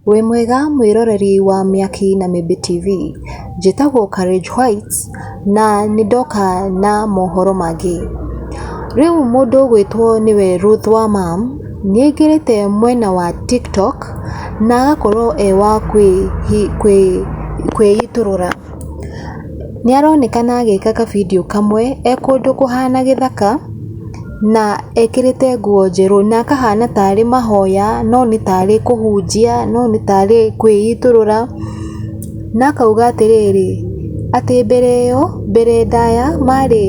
Wĩ mwega mwĩroreri wa Mĩaki na Mĩmbi TV, njĩtagwo Courage White na nĩ ndoka na mohoro mangĩ. Rĩu mũndũ ũgwĩtwo nĩwe Ruth wa Mam nĩ aingĩrĩte mwena wa TikTok na agakorwo e wa kwĩitũrũra. Nĩ aronekana agĩka ka video kamwe e kũndũ kũhana gĩthaka na ekĩrĩte nguo njerũ na akahana tarĩ mahoya no nĩ tarĩ kũhunjia, no nĩ tarĩ kwĩitũrũra, na akauga atĩrĩrĩ, atĩ mbere ĩyo, mbere ndaya marĩ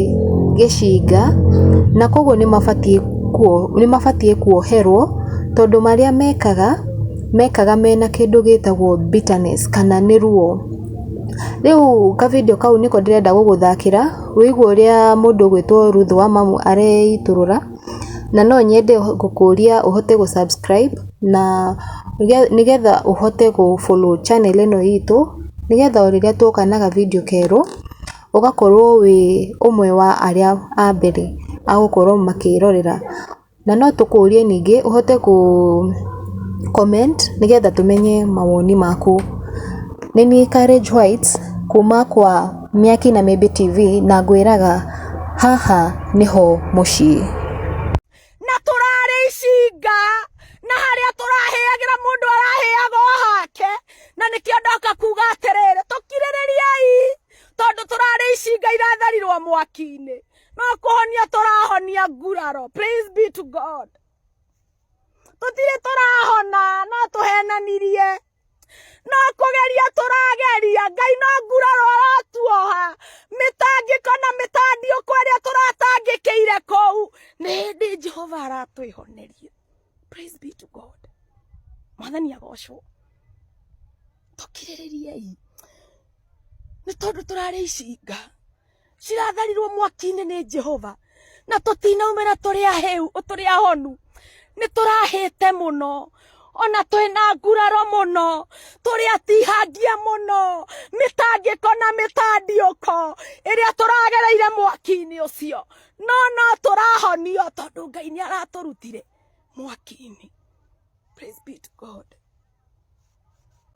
gĩcinga na koguo nĩ mabatiĩ kuoherwo tondũ marĩa mekaga, mekaga mena kĩndũ gĩtagwo bitterness kana nĩ ruo. Rĩu ka video kau nĩko ndĩrenda gũgũthakĩra wĩigue ũrĩa mũndũ ũgwĩtwo Ruth wa Mamu areitũrũra, na no nyende gũkũria ũhote gũ subscribe na nĩgetha ũhote gũ follow channel ĩno itũ, nĩgetha o rĩrĩa tuoka na ga video kerũ ũgakorwo wĩ ũmwe wa arĩa a mbere a gũkorwo makĩrorera. Na no tũkũrie ningĩ ũhote kũ comment nĩgetha tũmenye mawoni maku. Nĩ niĩ Courage White kuma kwa Mĩaki na Mĩmbi TV na ngwĩraga haha nĩho mũciĩ. Na tũrarĩ icinga na harĩa tũrahĩagĩra mũndũ arahĩaga o hake, na nĩkĩo ndoka kuga atĩrĩrĩ, tũkirĩrĩriei tondũ tũrarĩ icinga iratharirwo mwaki-inĩ, no kũhonia tũrahonia nguraro. Praise be to God. Tũtirĩ tũrahona, no tũhenanirie, no kũgeria tũrageria. Ngai no nguraro aratuoha mĩtangĩko na mĩtandiũko ĩrĩa tũratangĩkĩire kũu, nĩ hĩndĩ Jehova aratwĩhoneria. Praise be to God. Mwathani agocwo. Tũkirĩrĩriei nĩ tondũ tũrarĩ icinga ciratharirwo mwaki-inĩ nĩ Jehova, na tũtinaumĩra tũrĩ ahĩu, tũrĩ ahonu. Nĩ tũrahĩte mũno, ona twĩna nguraro mũno, tũrĩ atihangia mũno, mĩtangĩko na mĩtandiũko ĩrĩa tũragereire mwaki-inĩ ũcio, no no tũrahonio tondũ Ngai nĩ aratũrutire mwaki-inĩ. Praise be to God.